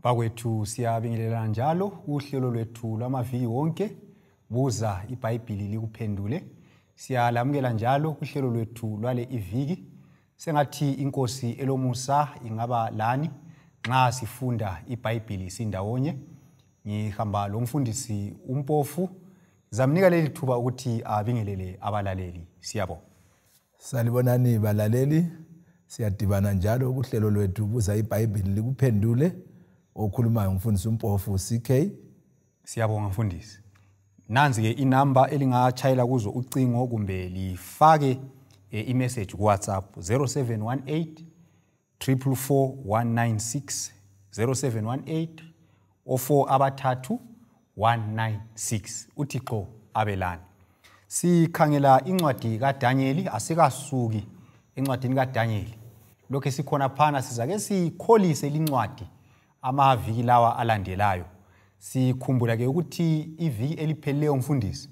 Bakwethu siyabingelela njalo uhlelo lwethu lwamaviki wonke buza iBhayibhili likuphendule. Siyalamukela njalo uhlelo lwethu lwale iviki. Sengathi inkosi elomusa ingaba lani nxa sifunda iBhayibhili sindawonye. Ngihamba lo mfundisi umpofu zamnika leli thuba ukuthi abingelele abalaleli. Siyabonga. Salibonani balaleli, siyadibana njalo kuhlelo lwethu buza iBhayibhili likuphendule. Okhuluma umfundisi umpofu CK. Siyabonga mfundisi. Nanzi ke inamba elingachayela kuzo ucingo kumbe lifake imessage ku WhatsApp 0718 444 196 0718 04 abathathu 196. Uthixo abelani. Sikhangela incwadi kaDaniel, asikasuki encwadini kaDaniel. Lokho sikhona phana sizake sikholise lincwadi amaviki lawa alandelayo. Sikhumbula ke ukuthi iviki elipheleyo mfundisi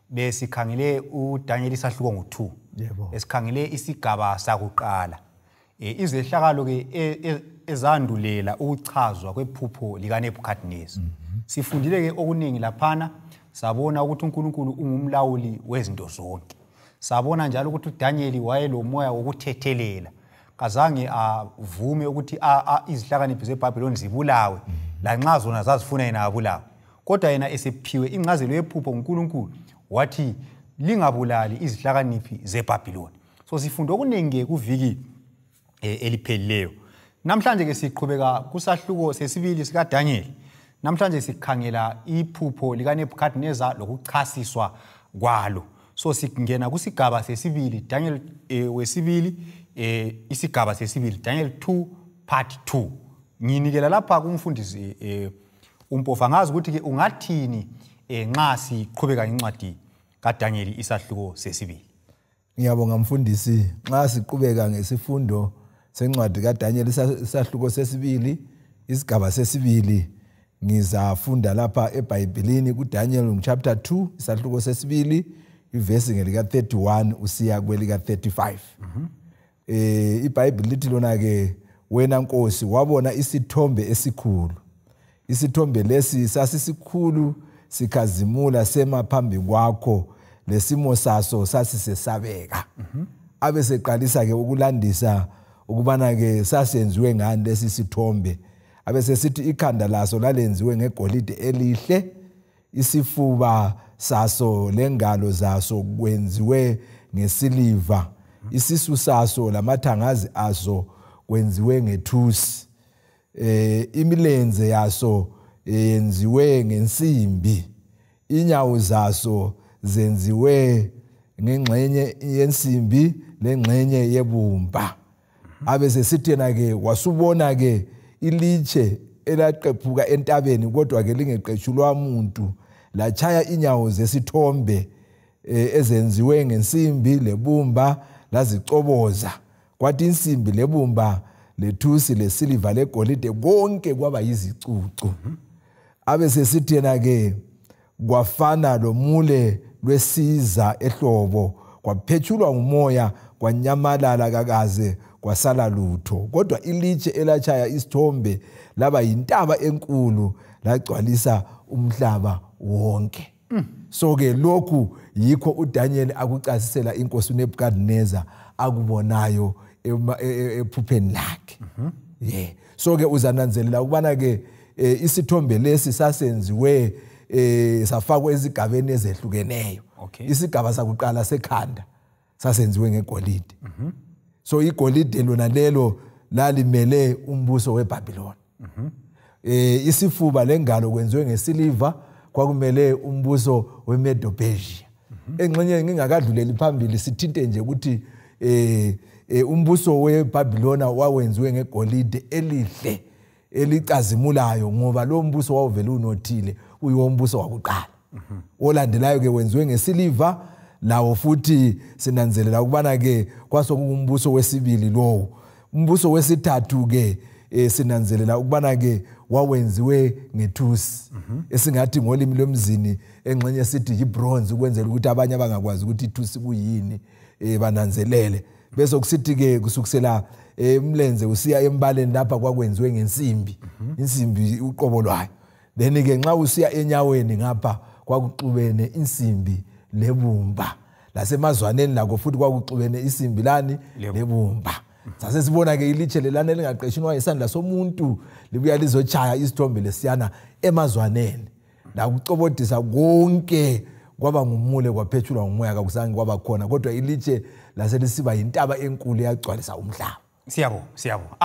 besikhangele uDaniel isahluko ngo2. Yebo. Esikhangele isigaba sakuqala. Izehlakalo ke ezandulela ukuchazwa kwephupho lika Nebukadnezar. Sifundile ke okuningi laphana, sabona ukuthi uNkulunkulu ungumlawuli wezinto zonke. Sabona njalo ukuthi uDaniel wayelomoya wokuthethelela. Kazange avume ukuthi izihlakaniphi zeBhabhiloni zibulawe lanxa zona zazifuna yena abulawe. Kodwa yena esephiwe ingcazelo yephupho uNkulunkulu wathi lingabulali izihlakaniphi zeBhabhiloni. So sifunda okuningi kuviki eliphelileyo. Namhlanje ke siqhubeka kusahluko sesibili sika Daniel. Namhlanje sikhangela iphupho lika Nebukadnezar lokuchasiswa kwalo. So singena kusigaba sesibili Daniel wesibili isigaba sesibili Daniel 2 part 2. Nginikela lapha kumfundisi umpofu ngazi ukuthi ke ungathini nxa siqhubeka incwadi kaDaniel isahluko sesibili. Ngiyabonga mfundisi, nxa siqhubeka ngesifundo sencwadi kaDaniel isahluko sesibili isigaba sesibili ngizafunda lapha eBhayibhelini kuDaniel chapter 2 isahluko sesibili ivesi ngelika 31 usiya kwelika 35. iBhayibheli lithi lona ke wena Nkosi wabona isithombe esikhulu. Isithombe lesi sasisikhulu sikhazimula sema phambi kwakho lesimo saso sasisesabeka. Abeseqalisa ke ukulandisa ukubana ke sasenziwe ngani lesi sithombe. Abesesithi ikhanda laso lalenziwe ngegolide elihle, isifuba saso lengalo zaso kwenziwe ngesiliva, isisu saso lamathangazi aso kwenziwe ngethusi, imilenze yaso yenziwe ngensimbi, inyawo zaso zenziwe ngengxenye yensimbi lengxenye yebumba. Abesesithi yena ke wasubona ke ilitshe elaqephuka entabeni kodwa ke lingeqetshulwa umuntu lachaya inyawo zesithombe ezenziwe ngensimbi lebumba lazicoboza. Kwathi insimbi lebumba lethusi lesiliva legolide konke kwaba yizicucu. Abesesithi yena ke kwafana lomule lwesiza ehlobo, kwaphetshulwa ngumoya kwanyamalala kakaze kwasala lutho. Kodwa ilitshe elachaya isithombe laba yintaba enkulu lagcwalisa umhlaba wonke. So ke lokhu yikho uDaniel akuchasisela inkosi uNebukadnezar akubonayo ephupheni lakhe. So ke uzananzelela ukubana ke isithombe lesi sasenziwe safakwa ezigabeni ezehlukeneyo. Isigaba sakuqala sekhanda sasenziwe ngegolide. So igolide lona lelo lalimele umbuso weBhabhiloni. Isifuba lengalo kwenziwe ngesiliva kwakumele umbuso weMedo-Persia. Engxenye ngingakadluleli phambili sithinte nje ukuthi umbuso weBhabhilona wawenziwe ngegolide elihle elicazimulayo ngoba lo mbuso wawuvele unothile uyiwo umbuso wakuqala. Olandelayo ke wenziwe ngesiliva lawo futhi sinanzelela ukubana ke kwasokumbuso wesibili lowo. Umbuso wesithathu ke sinanzelela ukubana ke wawenziwe ngethusi esingathi ngolimi lwemzini engxenye sithi yibronze ukwenzela ukuthi abanye abangakwazi ukuthi ithusi kuyini bananzelele. bese kusithi ke kusukusela emlenze usiya embaleni lapha kwakwenziwe ngensimbi insimbi uqobo lwayo then ke nxa usiya enyaweni ngapha kwakuxubene insimbi lebumba lasemazwaneni lakho futhi kwakuxubene insimbi lani lebumba sase sibona ke ilitshe lelana lingaqeshinwa isandla somuntu libuya lizochaya isithombe lesiyana emazwaneni la kucobodisa konke kwaba ngumule kwaphethulwa ngumoya akuzange kwaba khona kodwa ilitshe laselisiba intaba enkulu yagcwalisa umhlaba.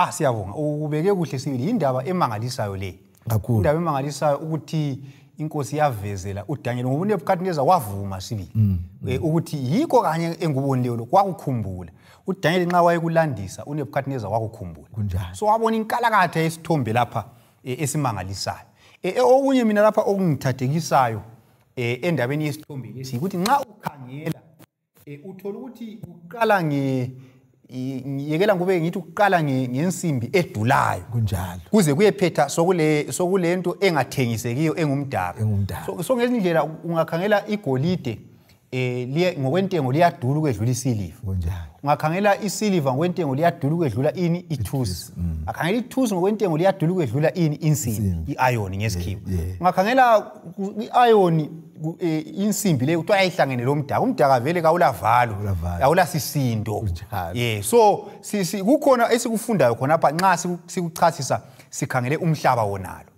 Siyabonga ubeke kuhle sibili indaba emangalisayo le kakhulu indaba emangalisayo ukuthi inkosi yavezela uDaniel ngoba uNebukadneza wavuma sibili ukuthi yikho kanye engubonileyo lo kwakukhumbula uDaniel nxa wayekulandisa uNebukadneza wakukhumbula so wabona inkalakatha yesithombe lapha esimangalisayo okunye mina lapha okungithathekisayo endabeni yesithombe lesi ukuthi nxa ukhangela uthola ukuthi uqala ngiyekela ngube ngithi uqala ngensimbi edulayo kunjalo kuze kuyephetha sokulento engathengisekiyo engumdaka so ngezindlela ungakhangela igolide ngokwentengo liyadula ukwedlula isiliva ungakhangela isiliva ngokwentengo liyadula ukwedlula ini ithusi akhangela ithusi ngokwentengo liyadula ukwedlula ini insimbi iiron ngesikhiwa ungakhangela iiron insimbi le kuthiwa ayihlangene lo mdaka umdaka vele kawulavalo awulasisindo so kukhona esikufundayo khona apha nxa sikuchasisa sikhangele umhlaba wonalo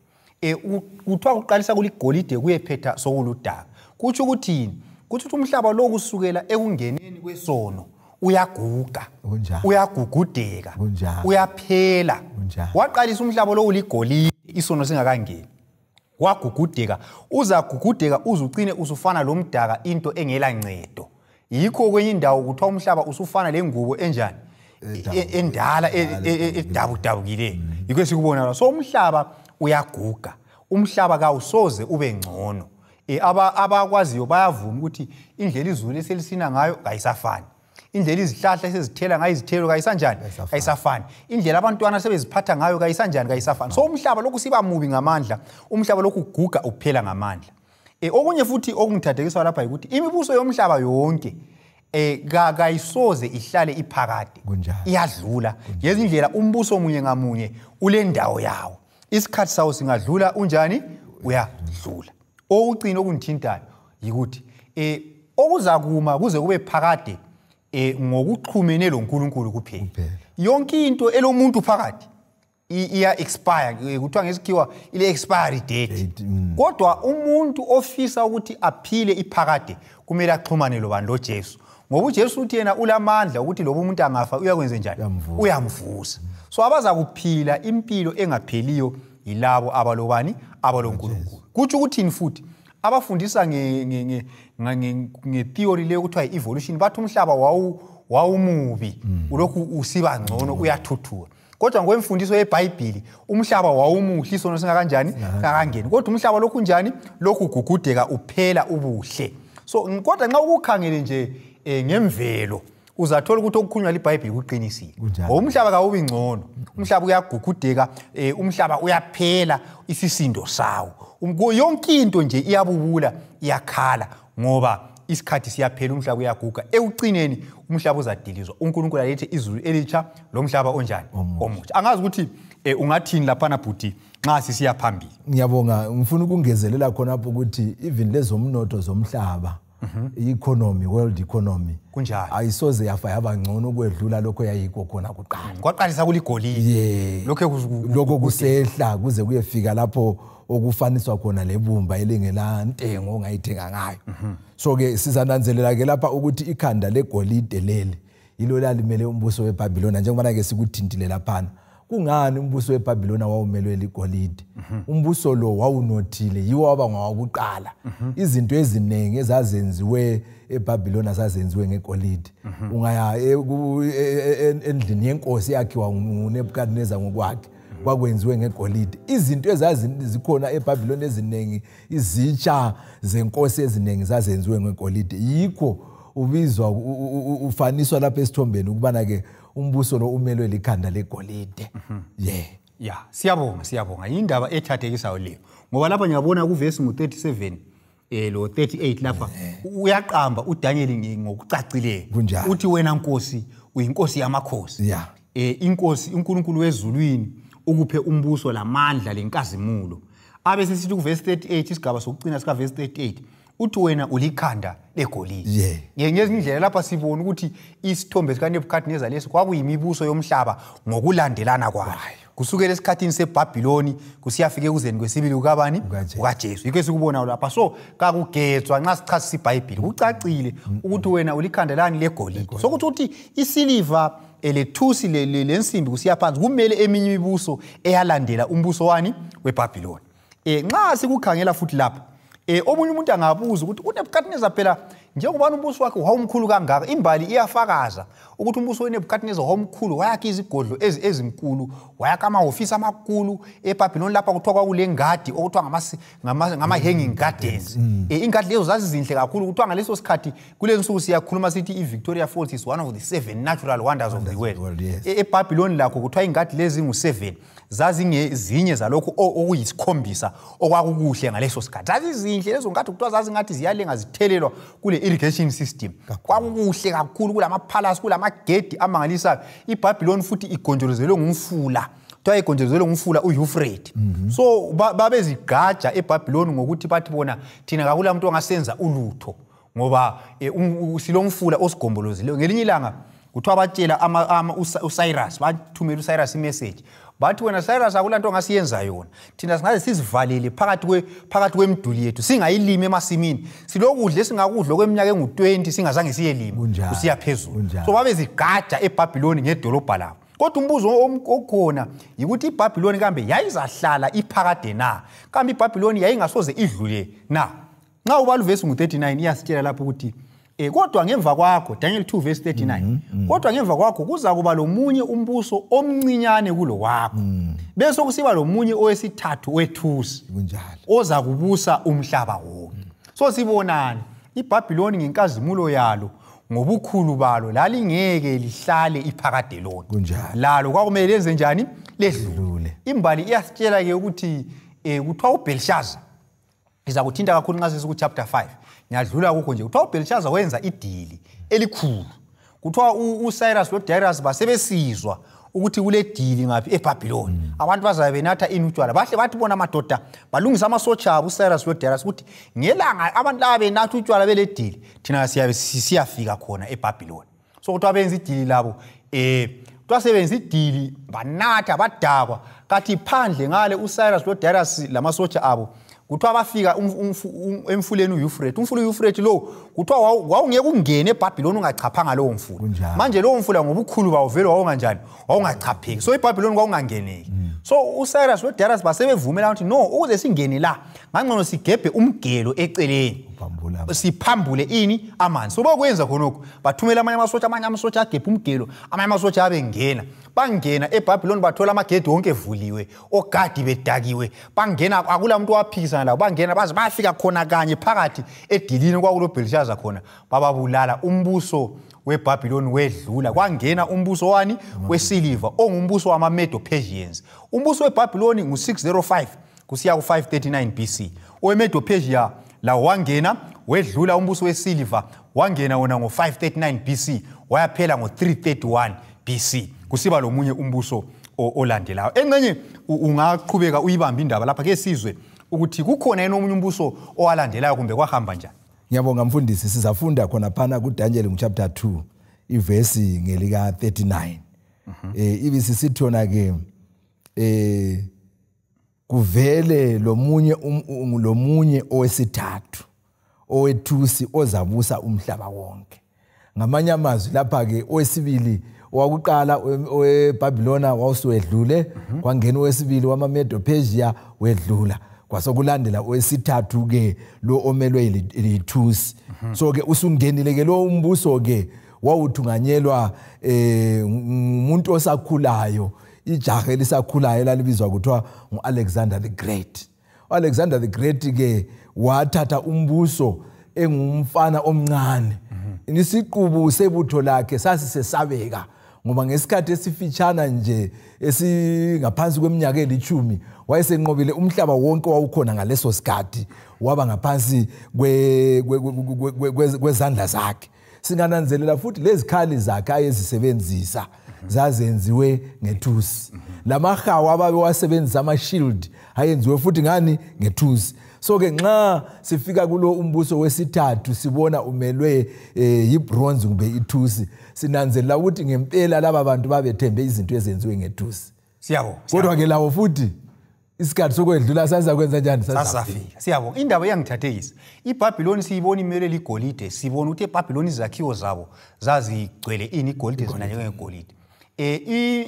kuthiwa kuqalisa kuligolide kuyephetha sokuludaka kutsho ukuthini kuthi umhlaba lo kusukela ekungeneni kwesono uyaguga uyagugudeka uyaphela waqalisa umhlaba lo uligolide isono singakangeni wagugudeka uzagugudeka uzucine usufana lo mdaka into engela ncedo yikho kwenye indawo kuthiwa umhlaba usufana lengubo enjani endala edabudabukile yikho sikubona so umhlaba uyaguga umhlaba kawusoze ube ngcono abakwaziyo bayavuma ukuthi indlela izulu eselisina ngayo kayisafani indlela izihlahla esezithela ngayo izithelo kayisanjani kayisafani indlela abantwana sebeziphatha ngayo kayisanjani kayisafani so umhlaba lokhu siba mubi ngamandla umhlaba lokhu uguga uphela ngamandla okunye futhi okungithathekiswa lapha ukuthi imibuso yomhlaba yonke kayisoze ihlale iphakade iyadlula ngezindlela umbuso munye ngamunye ule ndawo yawo isikhathi sawo singadlula unjani uyadlula okucina okungithintayo yikuthi okuzakuma kuze kube phakade ngokuxhumene loNkulunkulu kuphela yonke into elomuntu phakade iya expire kuthiwa ngesikhiwa ile expiry date kodwa umuntu ofisa ukuthi aphile iphakade kumele axhumane lobani lo Jesu ngoba uJesu uthi yena ulamandla ukuthi lobo umuntu angafa uyakwenza njani uyamvusa so abaza kuphila impilo engapheliyo yilabo abalobani abaloNkulunkulu kuthi ukuthini futhi abafundisa nge-theory leyo kuthiwa i-evolution bathi umhlaba wawumubi ulokhu usiba ngcono uyathuthuka kodwa ngokwemfundiso yeBhayibhili umhlaba wawumuhle isono singakanjani kakangeni kodwa umhlaba lokhu njani lokhu ugugudeka uphela ubuhle so kodwa nxa ukukhangele nje ngemvelo uzathola ukuthi okukhulunywa liBhayibhili kuqinisile umhlaba kawubi ngcono umhlaba uyagugudeka umhlaba uyaphela isisindo sawo yonke into nje iyabubula iyakhala ngoba isikhathi siyaphela umhlaba uyaguga ekucineni umhlaba uzadilizwa uNkulunkulu alethe izulu elitsha lo mhlaba onjani omutsha angazi ukuthi ungathini lapha na bhuti nxa sisiya phambili. Ngiyabonga ngifuna ukungezelela khona lapho ukuthi even lezomnotho zomhlaba economy world economy kunjalo ayisoze yafa yaba ngcono kwedlula lokho yayikho khona kuqala kwaqalisa kuligolide lokho kusehla kuze kuyefika lapho okufaniswa khona lebumba elingela ntengo ongayithenga ngayo so ke sizananzelela ke lapha ukuthi ikhanda legolide leli yilo lalimele umbuso weBhabhilona njengoba ke sikuthintile lapha kungani umbuso weBhabhilona wawumelwe ligolide umbuso lo wawunothile yiwo waba ngawakuqala izinto eziningi ezazenziwe eBhabhilona zazenziwe ngegolide ungaya endlini yenkosi yakhiwa nguNebukadneza ngokwakhe kwakwenziwe ngegolide izinto ezazikhona eBhabhilona eziningi izitsha zenkosi eziningi zazenziwe ngegolide yikho ubizwa ufaniswa lapha esithombeni ukubana ke umbuso lo umelwe likhanda legolide siyabonga indaba ethathekisayo leyo ngoba lapha ngiyabona kuvesi ngo37 lo 38 lapha uyaqamba uDaniel ngokucacileyo uthi wena Nkosi uyinkosi yamakhosi. Yeah. Inkosi uNkulunkulu wezulwini ukuphe umbuso lamandla lenkazimulo. Abese sithi ku verse 38 isigaba sokucina sika verse 38 uthi wena ulikhanda legolide. Ngezinye indlela lapha sibona ukuthi isithombe sika Nebukadnezar leso kwakuyimibuso yomhlaba ngokulandelana kwayo. Kusukela esikhathini seBhabhiloni kusiyafika ekuzeni kwesibili kukaBani kukaJesu. Yikho sikubona lapha. So kakugedzwa nxa sichasisa iBhayibheli kucacile ukuthi wena ulikhandelani legolide. So ukuthi isiliva elethusi lensimbi kusiyaphansi kumele eminye imibuso eyalandela umbuso wani weBhabhiloni. Nxa sikukhangela futhi lapha omunye umuntu angabuza ukuthi uNebukadnezar phela njengoba umbuso wakhe wawumkhulu kangaka imbali iyafakaza ukuthi umbuso weNebukadnezar wawumkhulu wayakha izigodlo ezinkulu wayakha amahofisi amakhulu eBhabhiloni lapha kuthiwa kwakule ngadi okuthiwa ngama hanging gardens. Ingadi lezo zazizinhle kakhulu kuthiwa ngaleso sikhathi kule nsuku siyakhuluma sithi iVictoria Falls is one of the 7 natural wonders of the world. eBhabhiloni lakho kuthiwa ingadi lezi ngu7 zazingezinye zalokho okuyisikhombisa okwakukuhle ngaleso sikhathi. Zazizinhle lezo ngadi kuthiwa zazingathi ziyalenga zithelelwa kule irrigation system. Kwakukuhle kakhulu kulama palace kulama gate amangalisayo. iBhabhiloni futhi igonjolozelwe ngumfula. Kuthiwa igonjolozelwe ngumfula uEuphrates. So babezigaja eBhabhiloni ngokuthi bathi bona thina akula umuntu ongasenza ulutho ngoba silomfula osigombolozile. Ngelinye ilanga kuthiwa batshela uCyrus bathumela uCyrus imessage. Bathi wena Cyrus akulanto ongasiyenza yona. Thina singaze sizivalele phakathi kwemiduli yethu singayilimi emasimini. Silokudla esingakudla kweminyaka engu20 singazange siyelima kusiya phezulu. So babezigaja eBhabhiloni ngedolobha labo. Kodwa umbuzo okhona ukuthi iBhabhiloni kambe yayizahlala iphakade na? Kambe iBhabhiloni yayingasoze idlule na? Nxa ubala uvesi ngu39 iyasitshela lapho ukuthi kodwa ngemva kwakho Daniel 2 verse 39 kodwa ngemva kwakho kuza kuba lomunye umbuso omncinyane kulo wakho bese kusiba lomunye owesithathu wethusi kunjalo oza kubusa umhlaba wonke. So sibonani iBhabhiloni ngenkazimulo yalo ngobukhulu balo lalingeke lihlale iphakadeloni lalo kwakumele lenze njani ledlule. Imbali iyasitshela ke ukuthi kuthiwa uBelshazzar iza kuthinta kakhulu nxa sesiku chapter 5 nyadlula kukho nje. Kuthiwa uBelshazzar wenza idili elikhulu. Kuthiwa uCyrus loDarius basebesizwa ukuthi kule dili ngaphi eBhabhiloni abantu bazabe benatha inutshwala bahle bathi bona amadoda balungisa amasotsha abo uCyrus loDarius ukuthi ngelanga abantu laba benatha utshwala bele dili thina siyabe siyafika khona eBhabhiloni. So kuthiwa benza idili labo kuthiwa sebenza idili banatha badakwa kathi phandle ngale uCyrus loDarius lamasotsha abo kuthiwa bafika emfuleni uEuphrates. Umfula uEuphrates lo kuthiwa wawungeke ungene eBhabhiloni ungachaphanga lowo mfula. Manje lowo mfula ngobukhulu bawo vele wawunganjani wawungachapheki. So eBhabhiloni kwawungangeneki. So uCyrus loDarius basebevumela ukuthi no ukuze singene la ngangcono sigebhe umgelo eceleni siphambule ini amanzi. So bakwenza khonokho bathumela amanye amasotsha agebhe umgelo amanye amasotsha abengena bangena eBhabhiloni bathola amagedi wonke evuliwe ogadi bedakiwe bangena akula umuntu waphikisana labo bangena baze bafika khona kanye phakathi edilini kwakulo Belshazzar khona bababulala. Umbuso weBhabhiloni wedlula kwangena umbuso wani wesiliva ongumbuso wamaMedo-Persians. Umbuso weBhabhiloni ngu605 kusiya ku539 BC. OweMedo-Persia lawo wangena wedlula umbuso wesiliva wangena wona ngo539 BC wayaphela ngo331 BC kusiba lomunye umbuso olandelayo. Engcenye ungaqhubeka uyibamba indaba lapha ke sizwe ukuthi kukhona yena omunye umbuso owalandelayo kumbe kwahamba njani. Ngiyabonga mfundisi sizafunda khona phana kuDaniel chapter 2 ivesi ngelika 39. Ibisi sithona ke kuvele lomunye owesithathu owethusi ozabusa umhlaba wonke. Ngamanye amazwi lapha ke owesibili wakuqala weBhabhilona wawuswedlule kwangena owesibili wamaMedo-Persia wedlula kwasokulandela owesithathu ke lo omelwe lithusi. So ke usungenile ke lo umbuso ke wawuthunganyelwa umuntu osakhulayo ijahe lisakhulayo lalibizwa kuthiwa uAlexander the Great. uAlexander the Great ke wathatha umbuso engumfana omncane. Isiqubu sebutho lakhe sasisesabeka ngoba ngesikhathi esifitshana nje esingaphansi kweminyaka eli10 wayesenqobile umhlaba wonke wawukhona ngaleso sikhathi waba ngaphansi kwezandla zakhe. singananzelela futhi lezikhali zakhe ayezisebenzisa zazenziwe ngethusi lamahawu ababe wasebenzisa ama-shield ayenziwe futhi ngani ngethusi. So ke nxa sifika kulo umbuso wesithathu sibona umelwe yibronze kumbe ithusi, sinanzelela ukuthi ngempela laba bantu babethembe izinto ezenziwe ngethusi. Siyabonga. Kodwa ke lawo futhi isikhathi sokwedlula sasakwenza njani? Sasafika. Siyabonga. Indaba yangithathekisa. iBhabhiloni siyibona imele ligolide, sibona ukuthi eBhabhiloni izakhiwo zabo zazigcwele igolide zona njengegolide.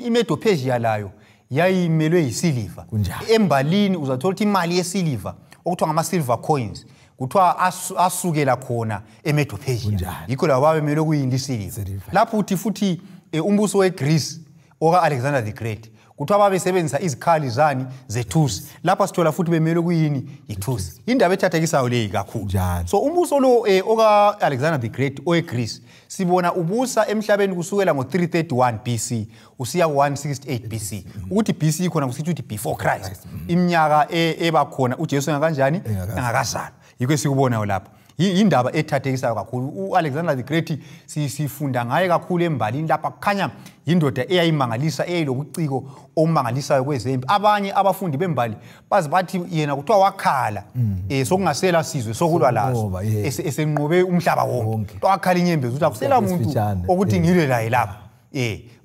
iMedo Persia layo yayimelwe yisiliva. Embalini uzathola ukuthi imali yesiliva okuthiwa ngama-silver coins kuthiwa asukela khona eMedo Persia. Yikho labo babemelwe kuyini isiliva. Lapho uthi futhi umbuso weGreece oka-Alexander the Great kuthiwa babesebenzisa izikhali zani zethusi. Lapha sithola futhi bemelwe kuyini ithusi. Indaba ethathakisayo leyi kakhulu. So umbuso lo oka-Alexander the Great oweGreece sibona ubusa emhlabeni kusukela ngo-331 BC usiya ku-168 BC. Ukuthi BC khona kusithi ukuthi before Christ. Iminyaka eba khona uJesu engakanjani? Engakazalwa. Yikho esikubonayo lapha. Indaba ethathekisayo kakhulu. U-Alexander the Great sifunda ngaye kakhulu embalini lapha kukhanya indoda eyayimangalisa eyayilobuciko omangalisayo kwezempi. Abanye abafundi bembali bazi bathi yena kuthiwa wakhala sokungasela sizwe sokulwa lazo esenqobe umhlaba wonke. Wakhala inyembezi ukuthi akusela muntu ukuthi ngilwe laye lapha.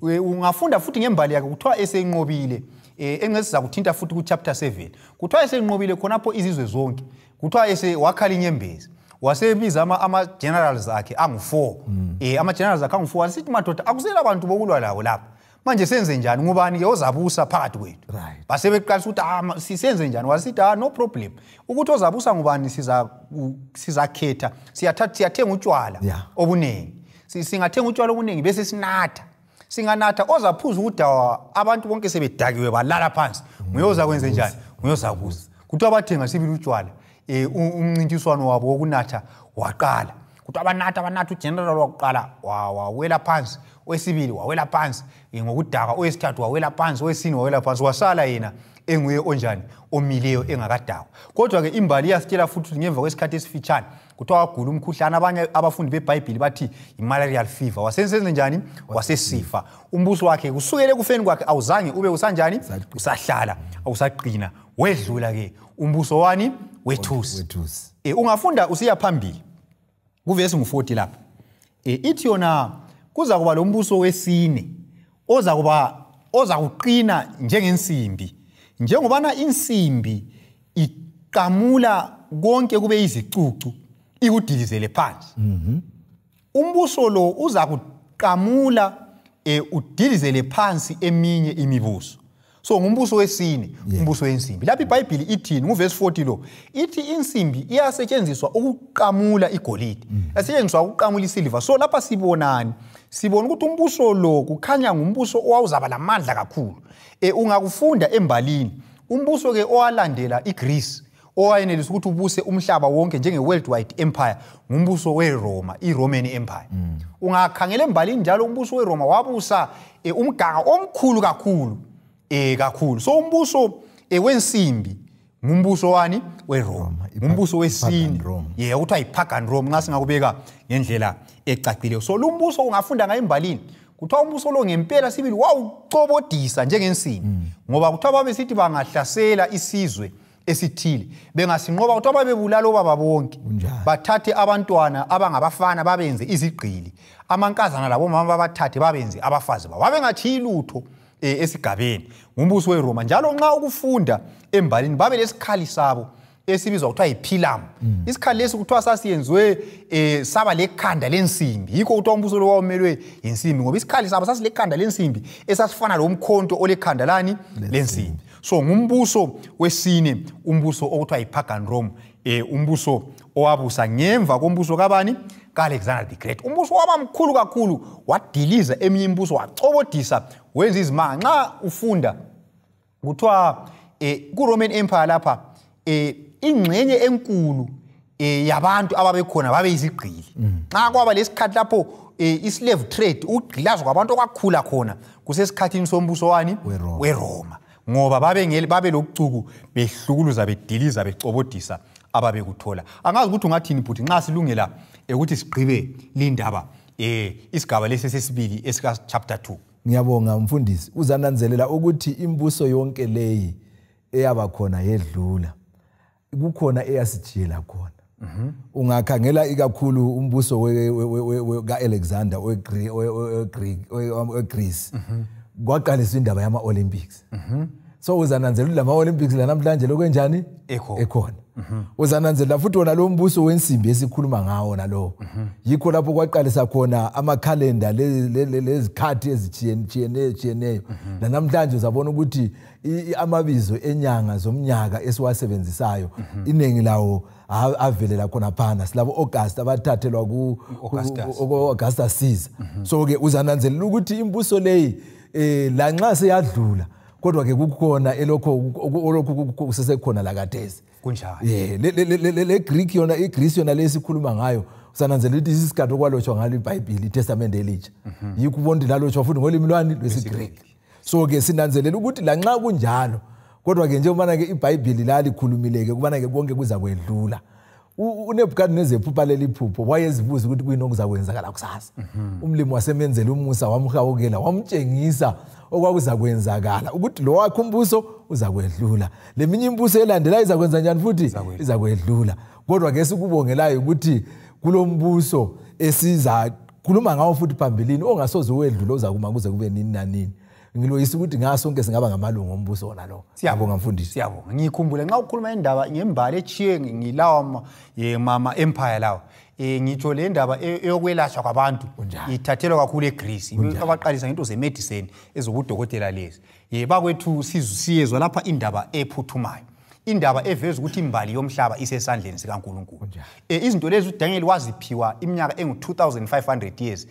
Ungafunda futhi ngembali yakhe kuthiwa esenqobile engcesiza kuthinta futhi ku chapter 7 kuthiwa esenqobile khonapho izizwe zonke kuthiwa wakhala inyembezi. Wasebiza ama-generals akhe angu-4. Ama-generals akhe angu-4 wasithi madoda akusela abantu bokulwa labo lapha. Manje senze njani? Ngubani ke ozabusa phakathi kwethu? Basebeqalisa ukuthi sisenze njani? Wasithi no problem. Ukuthi ozabusa ngubani sizakhetha. Siyathenga utshwala obuningi. Singathenga utshwala obuningi bese sinatha. Singanatha ozaphuza ukudawa abantu bonke sebedakiwe balala phansi. Nguyoza kwenze njani? Nguyozabusa. Kuthiwa bathenga sibili utshwala. Umncintiswano wabo wokunatha waqala. Kuthi abanatha ugeneral wakuqala wawela phansi, owesibili wawela phansi, ngokudaka owesithathu wawela phansi, owesine wawela phansi, wasala yena enguye onjani omileyo engakadakwa. Kodwa ke imbali iyasitshela futhi ngemva kwesikhathi esifitshane kuthiwa wagula umkhuhlane. Abanye abafundi beBhayibhili bathi i-malarial fever. Wasenze njani? Wasesifa. Umbuso wakhe kusukela ekufeni kwakhe awuzange ube usanjani? Usahlala, awusaqina. Wedlula ke umbuso wani? Wethusi. Ungafunda usiya phambili kuvesi ngu-40 lapha. Ithi yona kuza kuba lo mbuso wesine oza kuqina njengensimbi. Njengobana insimbi iqamula konke kube izicucu ikudilizele phansi. Umbuso lo uza kuqamula udilizele phansi eminye imibuso. So ngumbuso wesine, umbuso wensimbi. Lapha iBhayibhili ithini nguvesi 40 lo. Ithi insimbi iyasetshenziswa ukuqamula igolide. Yasetshenziswa ukuqamula isiliva. So lapha sibonani? Sibona ukuthi umbuso lo kukhanya ngumbuso owawuzaba lamandla kakhulu. Ungakufunda embalini. Umbuso ke owalandela iGreece owayenelisa ukuthi ubuse umhlaba wonke njenge worldwide empire ngumbuso weRoma, iRoman Empire. Ungakhangela embalini njalo umbuso weRoma wabusa umgaga omkhulu kakhulu. Kakhulu. So umbuso wensimbi ngumbuso wani? WeRoma. Umbuso wesine. Kuthiwa ipagan Rome nxa singakubeka ngendlela ecacileyo. So lo mbuso ungafunda ngayo embalini. Kuthiwa umbuso lo ngempela sibili wawucobodisa njengensimbi. Ngoba kuthiwa babesithi bangahlasela isizwe esithile bengasinqoba kuthiwa babebulala obaba bonke. Bathathe abantwana abangabafana babenze izigqili. Amankazana labo mama babathathe babenze abafazi babo. Babengathi lutho esigabeni. Ngumbuso weRoma. Njalo nxa ukufunda embalini babe lesikhali sabo esibizwa kuthiwa yiphilamu. Isikhali lesi kuthiwa sasiyenziwe saba lekhanda lensimbi. Yikho kuthiwa umbuso lo wawumelwe insimbi ngoba isikhali sabo sasilekhanda lensimbi esasifana lomkhonto olekhanda lani lensimbi. So ngumbuso wesine, umbuso okuthiwa yipagan Rome, umbuso owabusa ngemva kombuso kabani? Alexander the Great. Umbuso waba mkhulu kakhulu, wadiliza eminye imbuso, wacobodisa, wenza izimanga. Nxa ufunda kuthiwa ku-Roman Empire lapha ingxenye enkulu yabantu ababekhona babeyizigqili. Nxa kwaba lesikhathi lapho i-slave trade, ukugqilazwa kwabantu okwakhula khona kusesikhathini sombuso wani? WeRoma. Ngoba babe lokucuku behlukuluza bediliza becobodisa ababekuthola. Angazi ukuthi ungathini futhi nxa silungela ukuthi sigqibe lindaba isigaba lesesibili esika chapter 2. Ngiyabonga mfundisi. Uzananzelela ukuthi imbuso yonke leyi eyaba khona yedlula. Kukhona eyasijiyela khona. Ungakhangela ikakhulu umbuso ka-Alexander weGreece. Kwaqaliswa indaba yama-Olympics. So uzananzelela lama-Olympics lanamhlanje lokwenjani? Ekhona. Uzananzelela futhi wona lo mbuso wensimbi esikhuluma ngawo nalo. Yikho lapho kwaqalisa khona amakhalenda lezikhathi ezitshiyeneyo. Lanamhlanje uzabona ukuthi amabizo enyanga zomnyaka esiwasebenzisayo iningi lawo avelela khona phana silabo August abathathelwa ku Augustus Caesar. So ke uzananzelela ukuthi imbuso leyi lanxa seyadlula kodwa ke kukhona elokho sesekhona lakathesi. Kunjani? Le Greek yona iGreece yona lesikhuluma ngayo uzananzelela ukuthi isikhathi okwalotshwa ngalo iBhayibheli iTestament elitsha. Yikho ubona lalotshwa futhi ngolimi lwani lwesiGreek. So ke sinanzelela ukuthi lanxa kunjalo kodwa ke njengoba ke iBhayibheli lalikhulumileke kubana ke konke kuza kwedlula. UNebukadnezar ephupha leliphupho wayezibuza ukuthi kuyini okuzakwenzakala kusasa. Umlimi wasemenzela umusa wamhawukela wamtshengisa okwakuza kwenzakala ukuthi lo wakhe umbuso uza kwedlula. Leminye imbuso elandela izakwenza njani futhi iza kwedlula. Kodwa ke sikubongelayo ukuthi kulombuso esiza khuluma ngawo futhi phambilini ongasoze wedlula uzakuma kuze kube nini nanini. Ngiloyisa ukuthi ngasonke singaba ngamalungu ombuso wona lo. Siyabonga mfundisi. Siyabonga. Ngikhumbule nxa ukhuluma indaba ngembali echiye ngilawa mama empire lawo. Ngitsho le ndaba eyokwelashwa kwabantu ithathelwa kakhulu eGreece. Abaqalisa into zemedicine ezobudokotela lezi. Bakwethu siyezwa lapha indaba ephuthumayo. Indaba eveza ukuthi imbali yomhlaba isesandleni sikaNkulunkulu. Izinto lezi uDaniel waziphiwa iminyaka engu-2500 years.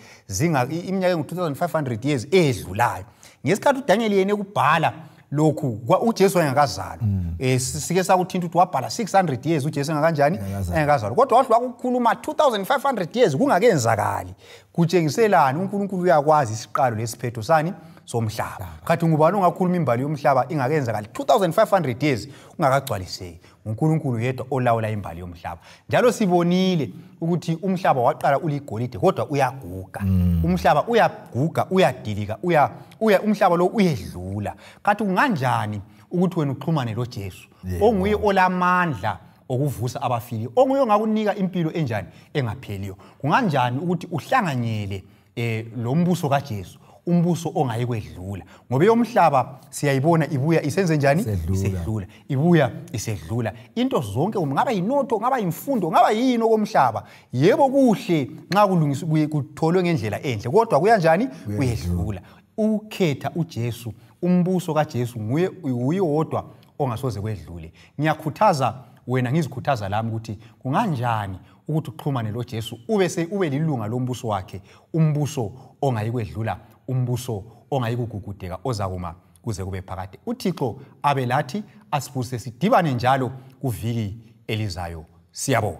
Iminyaka engu-2500 years edlulayo. Ngesikhathi uDaniel yena ekubhala lokhu uJesu engakazalwa. Sike sakuthinta ukuthi wabhala 600 years uJesu engakanjani? Engakazalwa. Kodwa wadlula ukukhuluma 2500 years kungakenzakali. Kutshengiselana uNkulunkulu uyakwazi isiqalo lesiphetho sani somhlaba. Khathi ngubani ongakhuluma imbali yomhlaba ingakenzakali 2500 years ungakagcwaliseki. uNkulunkulu yedwa olawula imbali yomhlaba. Njalo sibonile ukuthi umhlaba waqala uligolide kodwa uyaguga. Umhlaba uyaguga, uyadilika, umhlaba lo uyedlula. Kanti kunganjani ukuthi wena uxhumane loJesu onguye olamandla okuvusa abafili, onguye ongakunika impilo enjani engapheliyo? Kunganjani ukuthi uhlanganyele lo mbuso kaJesu, umbuso ongayikwedlula? Ngoba yomhlaba siyayibona ibuya isenze njani? Isedlula. Ibuya isedlula. Into zonke ngaba yinotho, ngaba imfundo, ngaba yini okomhlaba, yebo kuhle nxa kulungiswa kutholwe ngendlela enhle, kodwa kuyanjani? Kuyedlula. Ukhetha uJesu, umbuso kaJesu nguye wodwa ongasoze kwedlule. Ngiyakhuthaza wena, ngizikhuthaza lami ukuthi kunganjani ukuthi uxhumane loJesu ube lilunga lombuso wakhe, umbuso ongayikwedlula, umbuso ongayikugugudeka ozakuma kuze kube phakade. uThixo abe lathi asibuse sidibane njalo kuviki elizayo. Siyabonga.